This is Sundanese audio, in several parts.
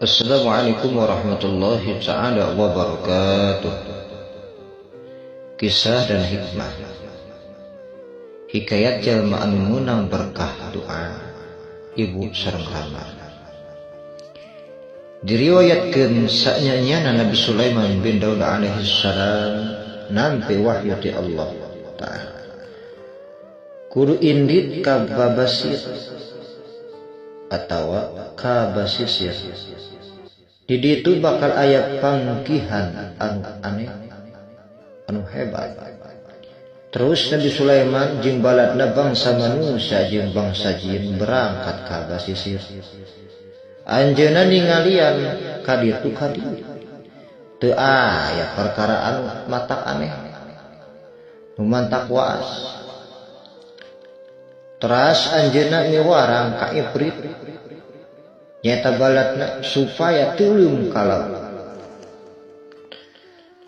Assalamualaikum warahmatullahi taala wabarakatuh. Kisah dan hikmah. Hikayat jalma anu meunang berkah doa ibu sareng rama. Diriwayatkeun sanyanyana Nabi Sulaiman bin Daud alaihi salam nampi wahyu ti Allah taala. Kudu indit ka babasir atawa ka basisir. Di ditu bakal aya panggihan anu aneh, anu hebat. Terus Nabi Sulaiman jeung baladna bangsa manusia jeung bangsa jin berangkat ka basisir. Anjeunna ningalian ka ditu ka dieu. Teu aya perkara anu matak aneh, nu mantak waas. Teras anjeunna miwarang ka Ifrit nyaeta baladna supaya teuleum ka laut.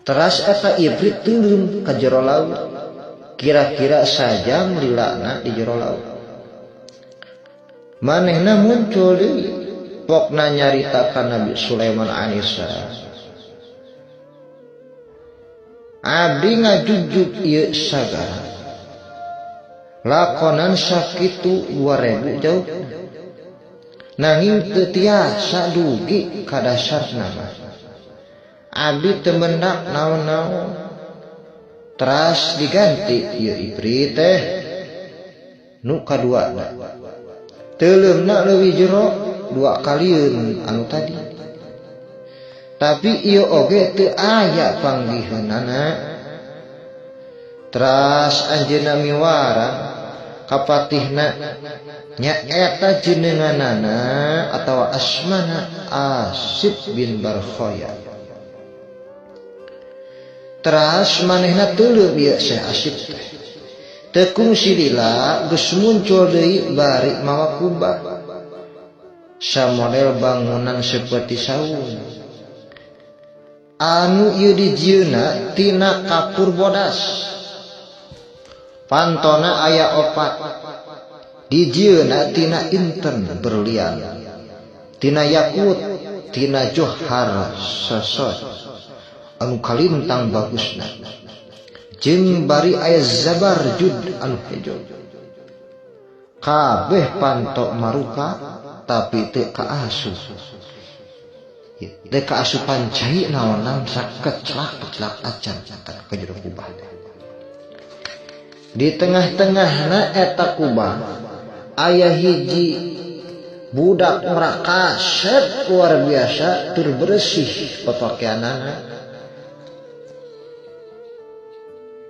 Teras eta Ifrit teuleum ka jero laut, kira-kira sajam lilana di jero laut. Manehna muncul deui, pokna nyarita ka Nabi Sulaiman alaihissalam. Abdi ngajugjug ieu sagara. Lakonan sakitu 2000 jauh. Nanging teu tiasa dugi ka dasarna mah. Abdi teu mendak naon-naon. Teras diganti ieu Ifrit teh nu kaduana. Teuleumna leuwih jero dua kalieun anu tadi. Tapi ieu oge teu aya panggiheunana. Teras anjeunna miwarang kapatihna nyaeta jenenganana atawa asmana Asif bin Barkhoya. Teras manehna teuleum ieu Syekh Asif teh. Teu kungsi lila geus muncul deui bari mawa kubah. Samodel bangunan seperti saung. Anu ieu dijieunna tina kapur bodas. Pantona aya opat. Dijieunna tina inten berlian, tina yakut, tina johar sosot anu kalintang bagusna. Jeung bari aya zabarjud anu hejo. Kabeh panto maruka tapi teu kaasup. Teu kaasupan cai naon-naon sakeclak-keclak acan ka jero kubah teh. Di tengah-tengahna eta kubah aya hiji budak ngrakasep luar biasa tur bersih papakeanana.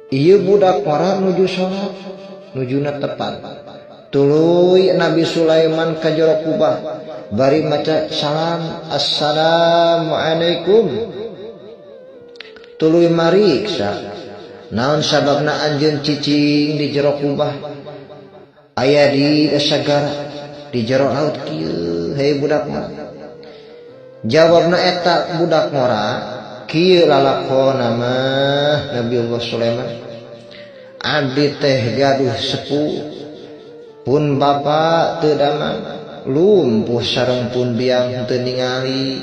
Ieu budak ngora nuju salat, nujuna tepat. Tuluy Nabi Sulaiman ka jero kubah bari maca salam assalamualaikum. Tuluy mariksa naon sababna anjeun cicing di jero kubah aya di sagara di jero laut kieu hei budak ngora. Jawabna eta budak ngora kieu lalakona mah Nabiullah Sulaiman. Abdi teh gaduh sepuh pun bapa teu damang lumpuh sareng pun biang teu ningali.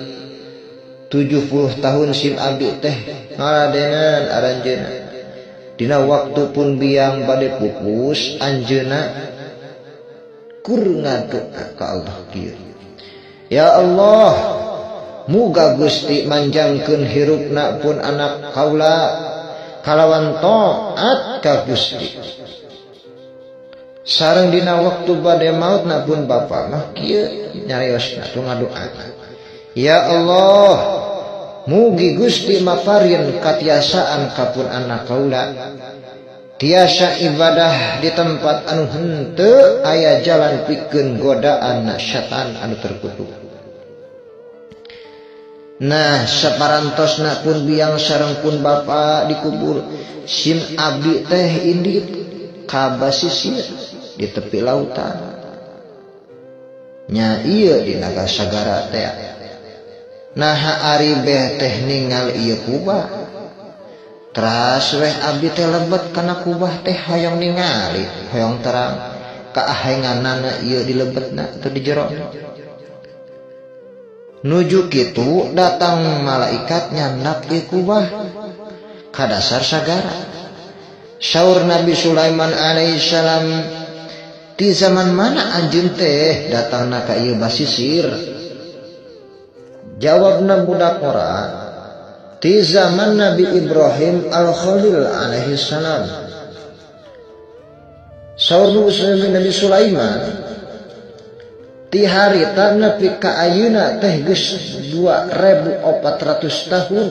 70 tahun sim abdi teh ngaladenan aranjeunna. Dina waktu pun biang bade pupus anjeunna kur ngadoa ka Allah kieu. Ya Allah, muga Gusti manjangkeun hirupna pun anak kaula kalawan taat ka Gusti. Sareng dina waktu bade mautna pun bapa mah kieu nyariosna tu ngadoana. Ya Allah, mugi Gusti maparin katiasaan kapun anak kaula tiasa ibadah di tempat anu henteu aya jalan pikeun godaan setan anu terkutuk. Nah, saparantosna pun biang sareng pun bapa dikubur sim abdi teh indit ka basisir di tepi lautan. Nya ieu di naga sagara teh. Naha ari beh teh ningal ieu kubah. Teras weh abdi teh lebet kana kubah teh hoyong ningali, hoyong terang kaahenganana ieu di lebetna atau di jerona. Nuju kitu datang malaikat nyandak ieu kubah ka dasar sagara. Saur Nabi Sulaiman alaihissalam, ti zaman mana anjeun teh datangna ka ieu basisir? Jawabna budak ngora, ti zaman Nabi Ibrahim al-Khalil alaihissalam. Saur Nabi Sulaiman, ti harita nepi ka ayeuna teh geus 2400 tahun.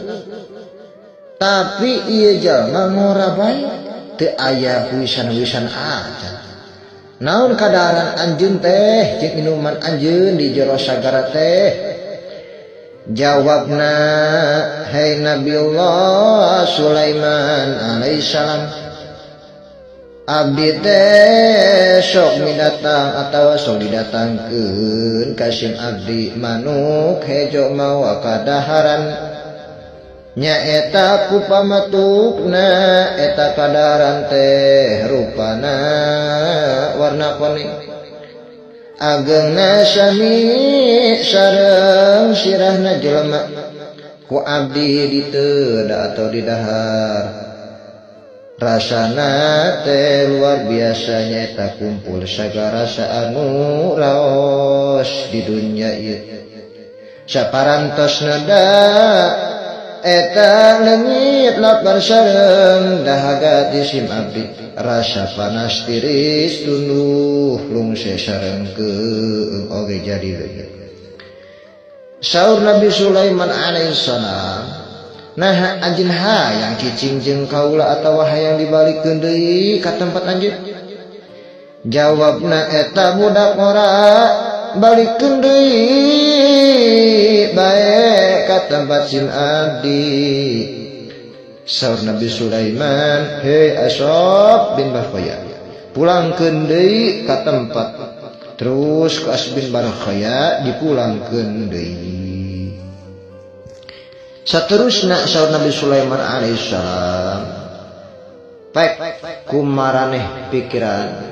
Tapi ieu jalma ngora bae teu aya huisan-huisan acan. Naon kadaharan anjeun teh jeung inuman anjeun di jero sagara teh? Jawabna, hai Nabiullah Sulaiman alaihissalam, abdi teh sok midatang atawa sok didatangkeun ka sim abdi manuk hejo mawa kadaharan. Nyaeta ku pamatukna eta kadaharan teh rupana warna kuning, agengna sami sareng sirahna jelema, ku abdi diteda atau didahar. Rasana teh luar biasa nyaeta kumpul sagala anu raos di dunya ieu. Saparantos neda eta leungit lapar sareng dahaga di sim abdi, rasa panas tiris tunduh lungse sareng keung oge jadi leungit. Saur Nabi Sulaiman alaihissalam, nah anjeun hayang cicing jeung kaula atawa hayang dibalikeun deui ka tempat anjeun? Jawabna eta budak ngora, balikeun deui bae ka tempat sim abdi. Saur Nabi Sulaiman, hei Asab bin Barkhaya, pulangkeun deui ka tempat. Terus ku Asab bin Barkhaya dipulangkeun deui. Saterusna saur Nabi Sulaiman alaihissalam, pek kumaraneh pikiran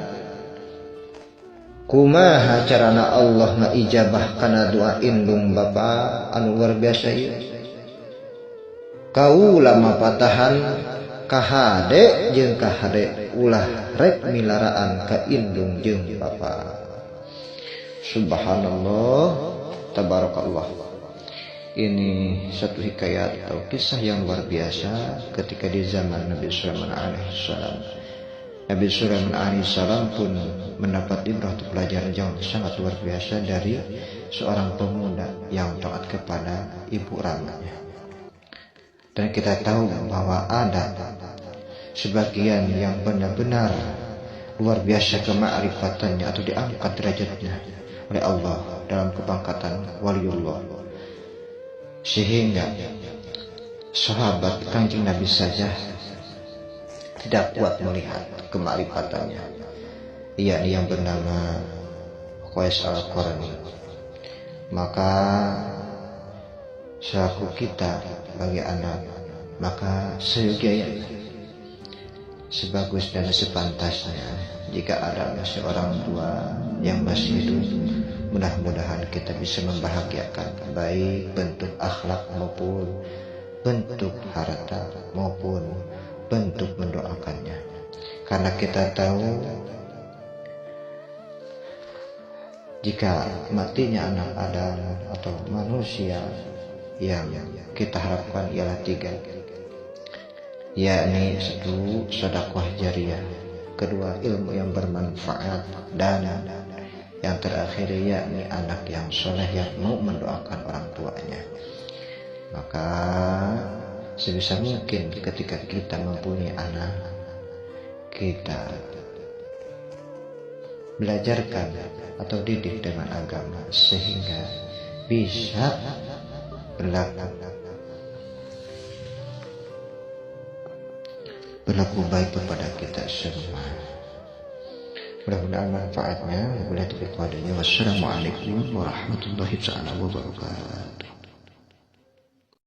kumaha carana Allah ngaijabah kana doa indung bapa anu luar biasa ieu. Kaula mapatahan kahade jeung kahade ulah rek milaraan ka indung jeung bapa. Subhanallah, tabarakallah. Ini satu hikayat atau kisah yang luar biasa ketika di zaman Nabi Sulaiman alaihissalam. Nabi Sulaiman alaihissalam pun mendapat ibrah atau pelajaran yang sangat luar biasa dari seorang pemuda yang taat kepada ibu ramanya. Dan kita tahu bahwa ada sebagian yang benar-benar luar biasa kema'rifatannya atau diangkat derajatnya oleh Allah dalam kepangkatan waliullah, sehingga sahabat Kanjeng Nabi saja tidak kuat melihat kema'rifatannya, yakni yang bernama Qais Al-Qarni. Maka selaku kita bagi anak, maka seyogianya, sebagus dan sepantasnya jika ada masih orang tua yang masih hidup, mudah-mudahan kita bisa membahagiakan baik bentuk akhlak maupun bentuk harta maupun bentuk mendoakannya. Karena kita tahu jika matinya anak Adam atau manusia yang kita harapkan ialah tiga, yakni satu, sedekah jariah, kedua, ilmu yang bermanfaat, dan yang terakhir yakni anak yang soleh yang mau mendoakan orang tuanya. Maka sebisa mungkin ketika kita mempunyai anak, kita belajarkan atau didik dengan agama sehingga bisa berlaku baik kepada kita semua. Mudah-mudahan manfaatnya. Wassalamualaikum warahmatullahi wabarakatuh.